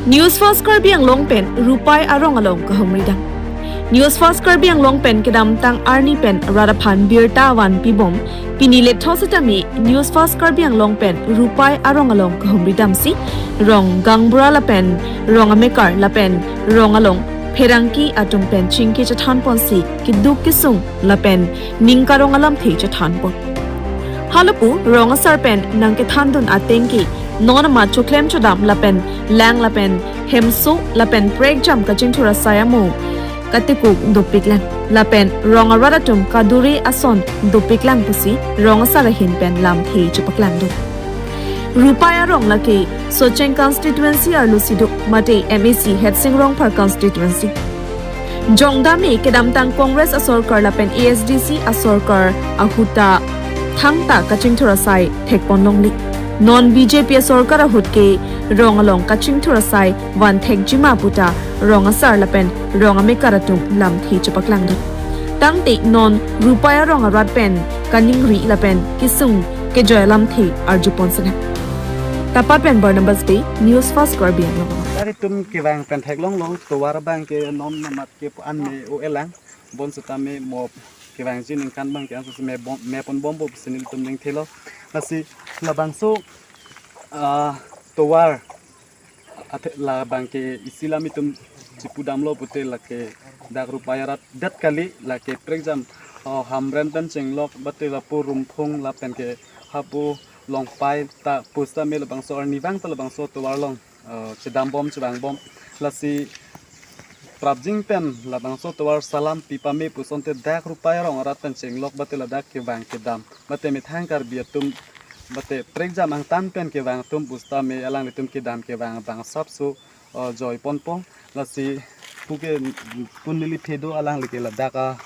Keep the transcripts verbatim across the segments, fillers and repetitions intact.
News First Karbi Anglong pen Rupai arong along kahumridam. News First Karbi Anglong pen kedamtang arni pen rat aphan birta avan pibom, pini letho sitame News First Karbi Anglong pen Rupai arong along kahumridamsi rong gaonbura lapen rong amekar lapen rong along pherangke atum pen chingki chethan ponsi keduk kesung lapen ning karong alamthe chethan pon. Halapu rong asar pen nangkethandun ateng ke non amat choklem chodam lapen lang lapen hemso lapen prekjam kachingthur asai amo katekuk dopiklang lapen rong arat atum kadure ason dopiklang pusi rong asar ahin pen lamthe chepaklangdun. Rupai arong lake Socheng constituency arlo si do, mate M A C Headsing Rongphar constituency. Jongdame kedamtang Congress asorkar lapen A S D C asorkar ahut ta thangta kachingthur asai thekpon longle. Non B J P asorkar ahut ke rong along kachingthur asai van thekjima puta rong asar lapen rong amekar atum lamthe chepaklangdun. Tangte non Rupai arong arat pen kaningri lapen kesung kejoi alamthe arjupon sena. Tapat pen Barnabas Bey, News First Karbi Anglong. Tari tum kevang pen theklong long, tovar abang ke non amat ke an me-o-elang. Bonsitame mo kevangji ningkan abang ke ansi me bom, me ponbompo pusi nelitum ning thelo. Lasi labangso, ah, tovar athe labang ke isi alam itum chepudamlo pute lake dak Rupai arat det kali, lake prekjam, oh, Hamren pen chenglok bate lapu Rumphung lapen ke hapu Longpai ta pusitame labangso arnivang ta labangso tovar along, eh, chedambom chevangbom. Lasi prapjin pen labangso tovar salam pipame pusonte dak Rupai arong arat pen chenglok bate ladak kevang kedam bate methang Karbi atum bate prekjam angtan pen kevang atum pusitame alanglitum kedam kevang abang asapso, eh, joi ponpo. Lasi puke pun neli phedo alangli ke ladak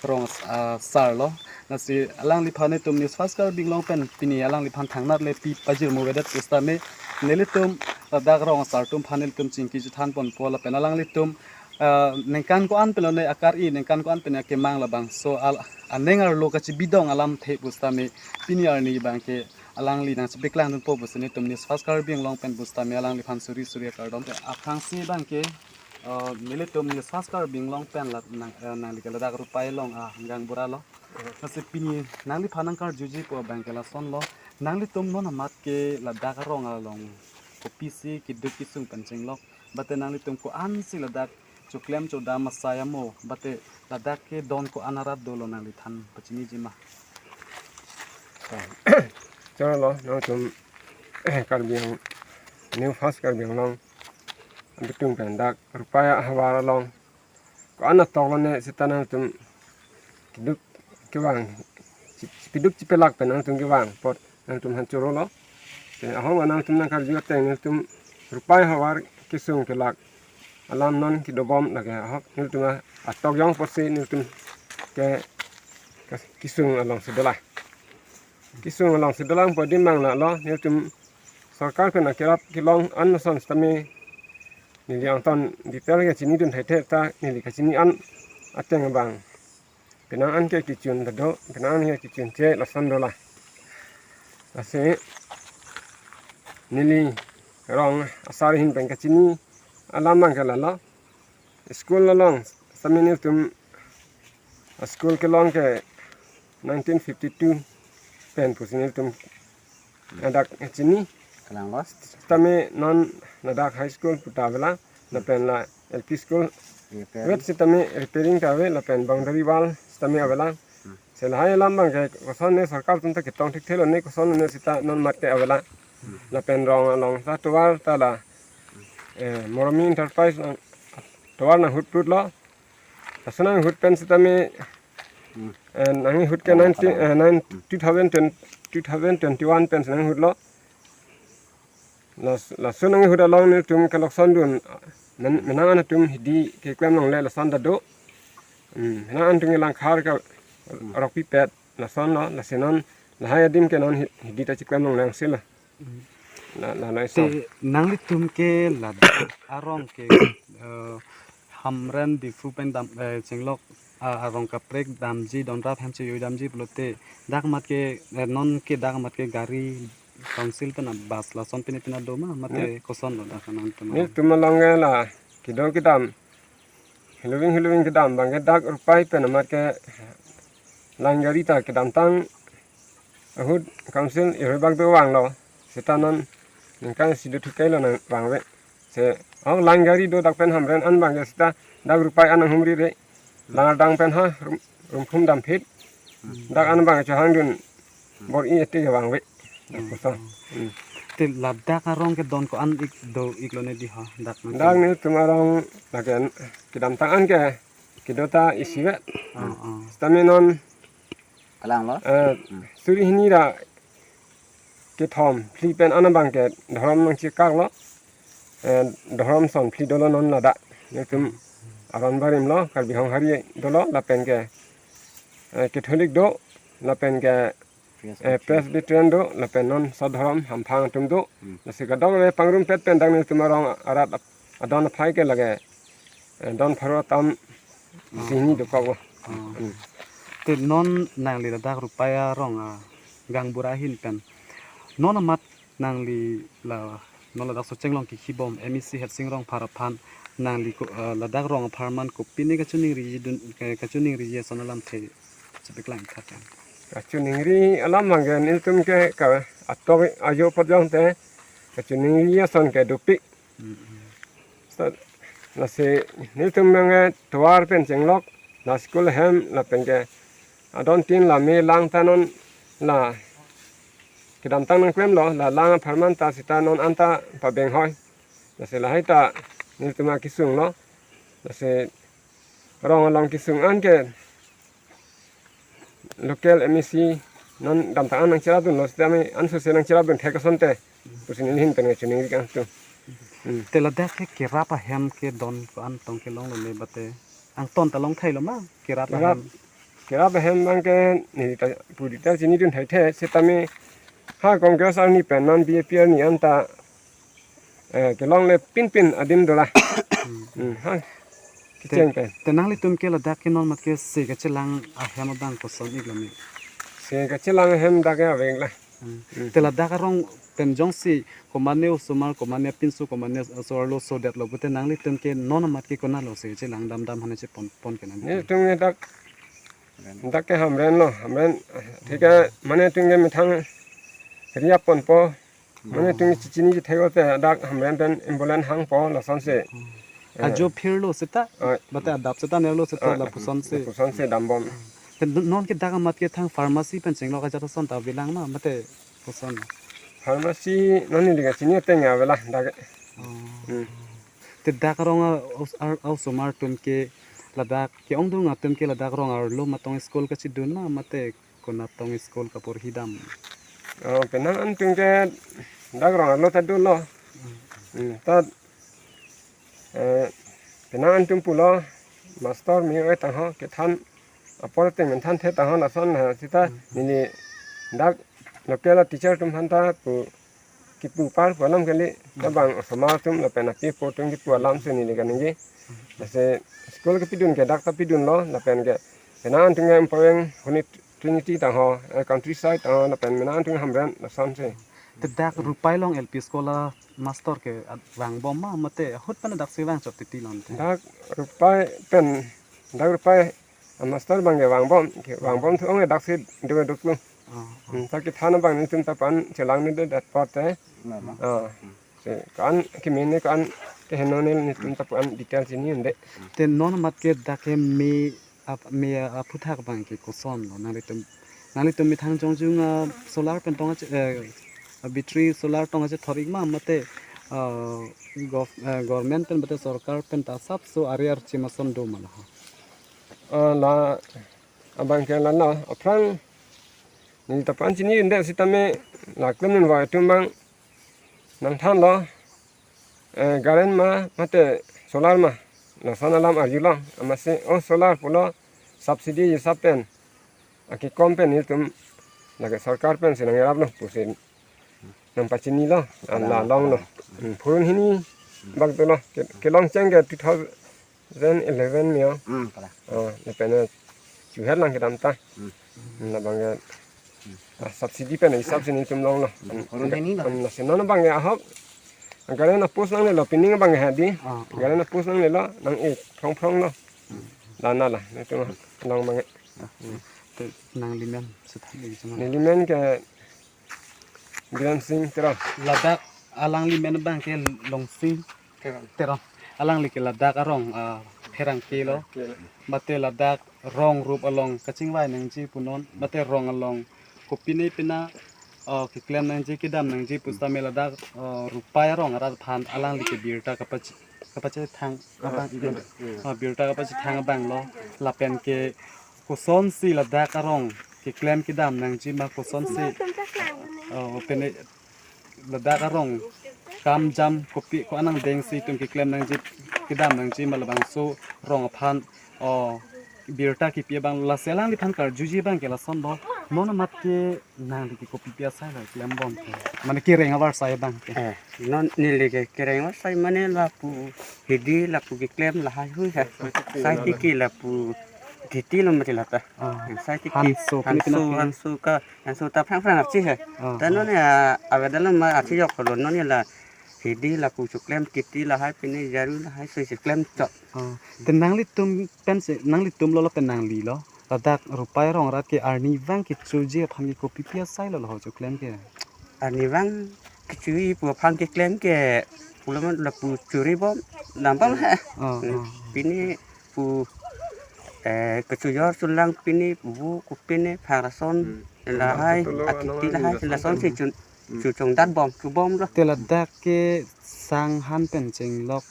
arong, ah, asarlo. Lasi alangliphan itum News First Karbi Anglong pen pini alangliphan thangnat le pi pajirmo avedet pusitame nelitum ladak rong asar atum aphan nelitum chingki chethan ponpo lapen alanglitum, ah, ningkan ko-an pen lone akar-i, ningkan ko-an pen akemang labangso al-, aning arlo kachibidong alamthe pusitame pini arni abang ke alangli nangchepaklangdunpo pusi nelitum News First Karbi Anglong pen pusitame alangliphan suri suri akardom. Aphrangsi abang ke, eh, nelitum News First Karbi Anglong pen la nang, eh, nangli ke ladak Rupai along, ah, gaonbura lo. Lasi pini nangliphan nangkarjuji pu abang ke lasonlo. Nanglitum non amat ke ladak arong along kopisi keduk kesung pen chenglok. Bate nanglitum ko-ansi ladak choklem chodam asai amo, bate ladak ke don ko-an arat dolo nangliphan pachinijima. Chorolo, nangtum Karbi Ang-, News First Karbi Anglong adutum pen dak Rupai ahavar along ko-an atok lone seta nangtum keduk kevang, chi-, chepeduk chepelak pen nangtum kevang apot nangtumphan chorolo. Te ahok nangtum nangkarju ateng nangtum Rupai ahavar kesung kelak alam non kedobom lake ahok nangtum atok jong apotsi nangtum ke, ke kesung alongsi dolang. Kesung alongsi dolang apot adim abang lalo, nangtum sorkar pen akerap kelong an ason sitame neli angtan detail kachinidun thekthe ta neli kachini an ateng abang penang an ke kechun ta do, penang an ke kechun che lason dolang. Lasi neli rong asar ahin pen kachini alam abang ke lalo. School along sitame nelitum school kelong ke nineteen fifty-two pen pusi nelitum ladak chini. Kalanglo. Sitame non ladak high school puta avelang, lapen la L P school. Repairing. Wet sitame repairing ta ave, lapen boundary wall sitame avelang. Hmm. Se lahai alam abang ke kosonne sorkar atum ta ketong thekthelo ne kosonne seta non amat ke avelang. Hmm. Lapen rong along ta tovar ta la, eh, Moromi Enterprise nang tovar nanghut prutlo. Laso nanghut pen sitame, hmm, eh, nanghut ke, oh, nineteen, eh, nine, hmm, two thousand twenty, two thousand twenty-one pen nanghutlo. Las-, laso nanghut along nelitum kelokson dun, men-, menang an atum hidi keklem longle lason ta do. Hmm, menang an atum ke langkhar ke, hmm, rokpipet lasonlo, lasi non lahai adim ke non hi-, hidi ta chiklem longle angsilo. La, la, la, te so. Nanglitum ke ladak arong ke, eh, Hamren Diphu pen dam, eh, chenglok, ah, arong kaprek damji, donrat aphan chejoi damji pulote dak amat ke, eh, non ke dak amat ke gari Council pen a-bus lason pine pine do ma, mate koson lo dak nangtum? Nelitum along ke la kedo kedam, heloving heloving kedam abang ke dak rupai pen amat ke line gari ta kedamtang ahut council irui bak do vanglo. Seta non ningkan isi do thukai lo nang vangve. Se, oh, line gari do dak pen Hamren an abang ke seta dak rupai an nanghumri re. Lang adang pen ha rum, rumphum damphit. Dak an abang ke chehangdun bor-i ete ke vangve. Dak koson. Hmm. Te ladak arong ke don ko-an ik do-ik lo ne di ha, dak nang? Dak nelitum arong lagen kedamtang an ke kedo ta isi ve. Oh, oh. Seta me non Kalang lo? Eh, suri hini ra kethom phli pen an abang ke dhorom nangchekak lo. Eh, dhorom son phli dolo non ladak. Nelitum aron barim lo, Karbi Honghari dolo, lapen ke, eh, Catholic do, lapen ke, eh, Presbyterian do, lapen non sodhorom hamphang atum do. Hmm. Lasi kadokave pangrumpet pen dak nelitum arong arat ap-, adon aphai ke lake, eh, don pharo atum isi hini dokok lo. Oh. Hmm. Te non nangli ladak rupai arong a gaonbura ahin pen, non amat nangli la, non ladak Socheng along kekibom M A C Headsing Rongphar aphan nangli ko, eh, ladak rong apharman kopine kachiningri dun, eh, kachiningri ason alamthe chepaklang tha pen. Kachiningri alam abang ke nelitum ke ka atok ajo pajong te kachiningri ason ke dopik. Mm, mm. Sa-, lasi nelitum abang ke tovar pen chenglok, la school ahem lapen ke adon tin la me lang ta non la kedamtang nangklemlo, la lang apharman ta seta non anta pabenghoi. Lasi lahai ta nelitum akesung lo. Lasi rong along kesung an ke local M A C non damtang an nangcherapdunlo, seta me anso se nangcherapdun thek asonte pusi neli ahin pen kachiningri kangtung. Hmm. Te ladak ke kerap ahem ke don ko-an tong kelong lo ne, mate angton ta long thai lo ma kerap ahem? Kerap, kerap ahem abang ke neli ta pu detail chinidun thai the, seta me ha Congress arni pen non B J P arni an ta, eh, kelongle pinpin adim dola. Hmm. Hmm, ha. Te, kecheng pen. Te nanglitum ke ladak ke non amat ke se kachelang ahem abang koson ik lo me? Se kachelang ahem dak ke aveng la. Hmm. Hmm. Te ladak arong pen jongsi komane osomar, komane apinso, komane aso-arlo sodetlo pute nanglitum ke non amat ke konatlo se kachelang damdam hane chepon pon ke nang? Nelitum ke dak, dak ke Hamren lo, Hamren. Thik ke mane nelitum ke methang ri-ap ponpo. Mane nelitum chechini chethek te dak Hamren pen ambulance hangpo lasonsi. Hmm. Eh. Ajo phirlo seta, oi, mate adap seta nerlo seta, oi, lapusonsi. Lapusonsi dambom. Te non ke dak amat ke thang pharmacy pen chenglok ajat ason ta avelang ma, mate koson? Pharmacy non neli kachini ateng avela dak. Oh. Hmm. Te dak rong a, os-, ar-, osomar atum ke ladak ke-ongdung atum ke ladak rong arlo ma tong school kachidun ma, mate konat tong school kaporhi dam? Oh, penang an atum ke dak rong arlo ta dunlo. Hmm, ta, eh, penang an atum pulo, master me-oi tangho, kethan apor te men thanthe tangho lason ha seta, hmm, neli dak local teacher atum aphan ta pu kipu par pu alam kali, labang osomar atum lapen api apo atum kipu alam si neli kaningje. Lasi school kepidun ke dak ta pidunlo, lapen ke penang an atum ke empoweng huni Trinity tangho, eh, countryside tangho, lapen penang an atum Hamren lasonsi. Te dak Rupai along L P school a master ke at vangbom ma, mate ahut pen daksi vangchot titi lonte? Dak Rupai pen, dak Rupai a master abang ke vangbom, ke vangbom thu ong daksi do do tu. Oh, oh. Hmm, ta kethan abang nelitum ta pan chelang ni do dat pote. Mama. Ah. Se kan ke mene kan ke heno nel nelitum ta pan detail chini unde. Te non amat ke dak ke me ap-, me aphuthak abang ke koson lo nanglitum, nanglitum methang jongjung a solar pen tong ache, eh, a battery solar tong achethor ik ma, mate, ah, gov-, eh, government pen mate sorkar pen ta asapso ari archim ason do ma lo? Ah, la abang ke la lo, aphrang neli ta pan chini unde sitame la klem nunvoi atum abang nangthanlo, eh, current ma mate solar ma, lason alam arjulong, amatsi, oh, solar pulo subsidy hisap pen, akekom pen nelitum lake sorkar pensi nangraplo pusi nangpachinilo, an la longlo. Hmm, phurun hini bak dolo, ke, kelongcheng ke two thousand eleven meo. Hmm, kalang. Oh, lapen chuher lang kedam ta. Hmm. Hmm, labang ke Ah, subsidy pen hisap si nelitum longlo. Orang ini lah. An nasi non abang ya ahok. Gari na post nangnelo, pining abang ya di. Ah, ah. Gari na post nangnelo, nang-e phrong phrong lo. Lana la, nelitum long abang ya. Ah, te nangli men, suthan lagi sama. Neli men ke Biren Sing Teron. Ladak alangli men abang ke Longsing Teron. Teron. Alangli ke ladak arong, ah, pherangke lo. Pherangke lo. Mate ladak rong rup along kachingvai nangji punon. Mate rong along kopine pina, ah, keklem nangji kedam nangji pusitame ladak, ah, Rupai arong arat aphan alangli ke birta kapache, kapachethang abang. Ah, iya, iya. Ah, birta kapachethang abang lo. Lapen ke kosonsi ladak arong keklem kedam nangji ma kosonsi, oh, pene ladak arong kam jam kopi ko-an angdengsi itum keklem nangji kedam nangji ma labangso rong aphan, oh, birta kipi abang lasi alangliphan karjuji abang ke lason lo. Non amat ke nangli ke kopipi asai lo klem bom ke? Mane kereng avarsai abang ke. Eh, non neli ke kereng avarsai mane lapu hidi lapu keklem lahai hui ha. Sai tiki lapu titi lo mati lata. Ah. Sai tiki Hanso, hanso, pini pina hanso ka, hanso ta phrang phrang apsi ha. Ah, ta ah. Non ya, avedal ma athi yok lo non ya la hidi lapu choklem titi lahai pine jaru lahai soi choklem chok. Ah. Te nanglitum pensi, nanglitum lo lapen nangli lo, ladak Rupai arong arat ke arnivang kechoji aphan ke kopipi asai lo lo choklem ke? Arnivang kechoji pu aphan keklem ke pulo ma lapu chori bom, dam bom ha. Ah, ah. Pine pu, eh, kechojor chulang pine pu kopine phang rason. Hmm. Lahai, atiti lahai, lasonsi chun, hmm, chuchongdat bom, chubom lo. Te ladak ke sang han pen chenglok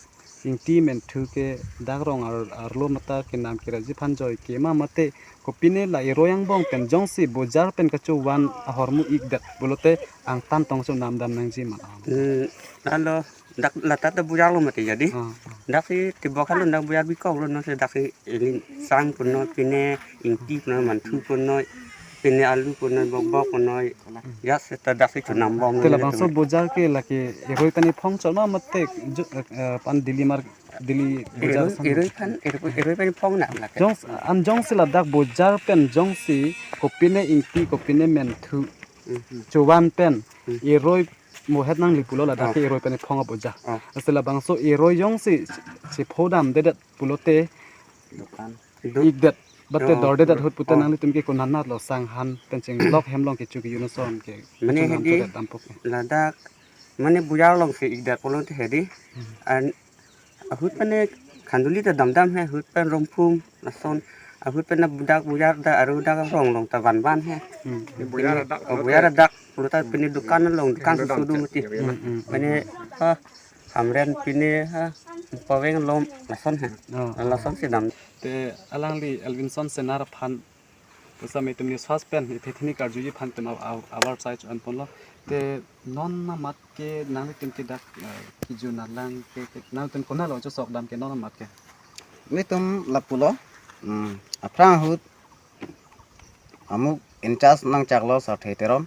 ingti menthu ke dak rong ar-, arlo mata kenam kerapji aphan joi ke ma mate kopine la eroi angbong pen jongsi bojar pen kachovan ahormu ikdet pulote angtan tong chonam dam nangji ma? Hmm, lalo dak lata ta bojar lo mati jadi. Ah, ah. Daksi tibok halo dak bojar bikok lo nonsi daksi ini sang punoi pine ingti punoi manthu punoi pine alu punoi bokbok punoi. Ya seta daksi chonam bom. Te labangso bojar ke lake eroi pen iphong chot ma mate jo-, eh, pan Delhi mar-, Delhi bojar eroi, sang. Eroi pen, eroi, eroi pen iphong na lake. Jong, an jongsi ladak bojar pen jongsi kopine ingti kopine menthu, hmm, chovan pen, hmm, eroi mohet nangli pulo ladak, oh, ke eroi pen iphong abojar. Oh. Lasi labangso eroi jongsi chepho damdedet pulote dukan. Du-, ikdet, bate, oh, dor dedet ahut pute, oh, nanglitum ke konat nat lo sang han pen chenglok hem along kecho ke-un ason ke mane kechonam hedi chodet dampo ke? Ladak mane bojar alongsi ikdet pulote hedi. Hmm. An ahut pen ne khanduli ta damdam he, ahut pen romphum lason, ahut pen na dak bojar dak aru dak rong along ta vanvan he. Hmm. Bojar dak, oh, bojar dak pulo ta pine dukan along, dukan susudu mati. Hmm, hmm. Pine ha Hamren pine ha Paveng along lason he. Oh. Lasonsi dam. Te alangli Elvinson Senar aphan pusitame itum news fast pen iphe thini karjuji aphan itum a-, a-, avarsai cho-an ponlo. Te non amat ke nanglitum ke dak, eh, kejun alang ke, ke nanglitum konat lo chosok dam ke non amat ke? Nelitum lapulo, hmm, aphrang ahut amuk in-charge nangchaklo Sarthe Teron.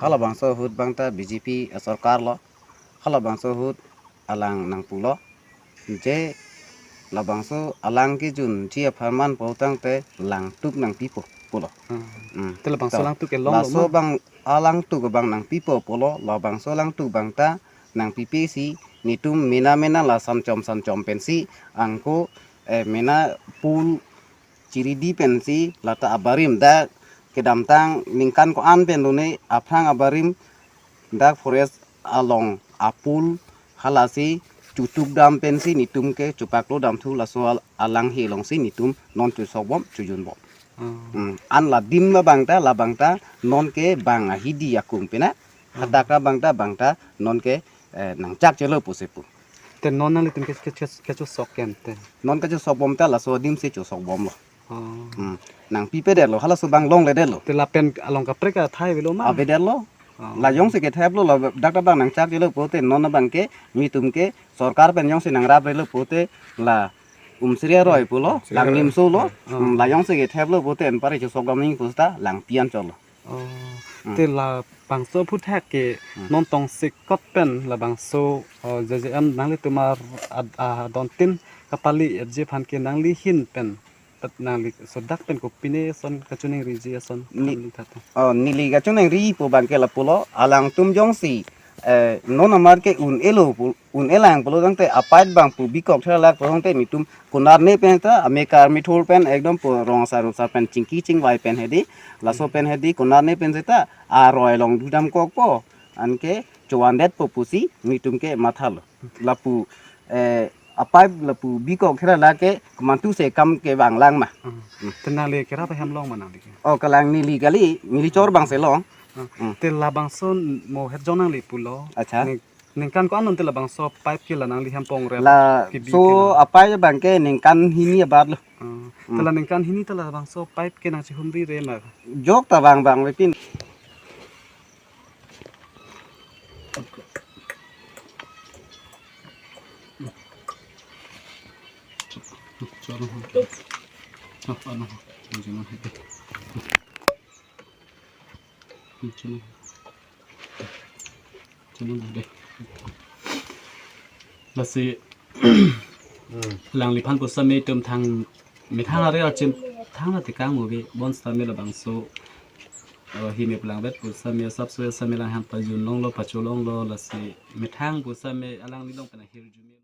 Halabangso ahut abang ta B J P asorkar lo. Halabangso ahut alang nangpulo. Je labangso alang kejunji apharman putangte langtuk nangpipo pulo. Hmm. Hmm. Te labangso, to, langtuk ke long lo laso ma? Bang alangtuk abang nangpipo pulo, labangso langtuk abang ta nangpipe si netum mena mena la sanchom sanchom pensi angko, eh, mena pool chiridi pensi lata abarim dak kedamtang ningkan ko-an pen lone aphrang abarim dak forest along a-pool halasi chutuk dam pensi netum ke chopaklo damthu, laso al-, alanghe alongsi netum non chosok bom chojun bom. Hmm. Hmm. An la adim abang ta, labang ta non ke bang ahidi akung pena. Hmm. Hadak abang ta, bang ta non ke, eh, nangchak chelo pusi pu. Te non nanglitum ke, ke, ke, kechosok ke ante? Non kechosok bom ta laso adim si chosok bomlo. Oh. Hmm. Nangpipedetlo, halaso abang longledetlo. Te lapen along kaprek athai avelo ma? Avedetlo. Oh. La jongsi ketheplo, la dak ta abang nangchak chelo pute non abang ke, netum ke sorkar pen jongsi nangrap relo pute la Umsri aroi pulo, Umsri aroi. Langlimso lo. Oh. Hmm, la jongsi ketheplo pute anpar chosok dam ning pusta langpi an cholo. Oh. Hmm. Te labangso aphuthak ke, hmm, non tongsekot pen labangso, oh, J J M nanglitum ar-, ad-, adontin kapali-etji aphan ke nangli ahin pen Tat nangli laso dak pen kopine ason kachoningriji ason Ni- nangli tata. Oh, neli kachoningri pu abangke lapulo, alangtum jongsi, eh, non amar ke un-elo pu, un-elang pulo tangte apipe abang pu bikok thera lak pulo tangte netum konatne pen ta, amekar mithur pen ekdom pu rong asar rong asar pen chingki chingvai pen hedi, laso pen hedi konatne pen seta aroi along dudamkokpo, anke chowandetpo pusi netum ke mathalo. Lapu, eh, apipe lapu bikok thera lake komantu se kam kevanglang ma. Hmm. Hmm. Te nangli kerap ahem long ma nangli ke? Oh, kalang neli kali, neli chor abang se long. Hmm. Hmm. Te labangso mo het jong nangli pulo. Acha. Ning-, ningkan ko-an non te labangso pipe ke la nangli hem pong rem La kebi so ke la. Apipe abangke ningkan hini abat lo. Hmm. Hmm. Te la ningkan hini te labangso pipe ke nangchihumri re ma? Jok ta vang vang vepin. Lasi alangliphan pusitame itum thang methang are archim thang na tekang mo be bonsitame labangso, eh, hini pulang vet pusitame asapso asitame alang hem pajun longlo, pacho longlo, lasi methang pusitame alangli along pen ahirjume.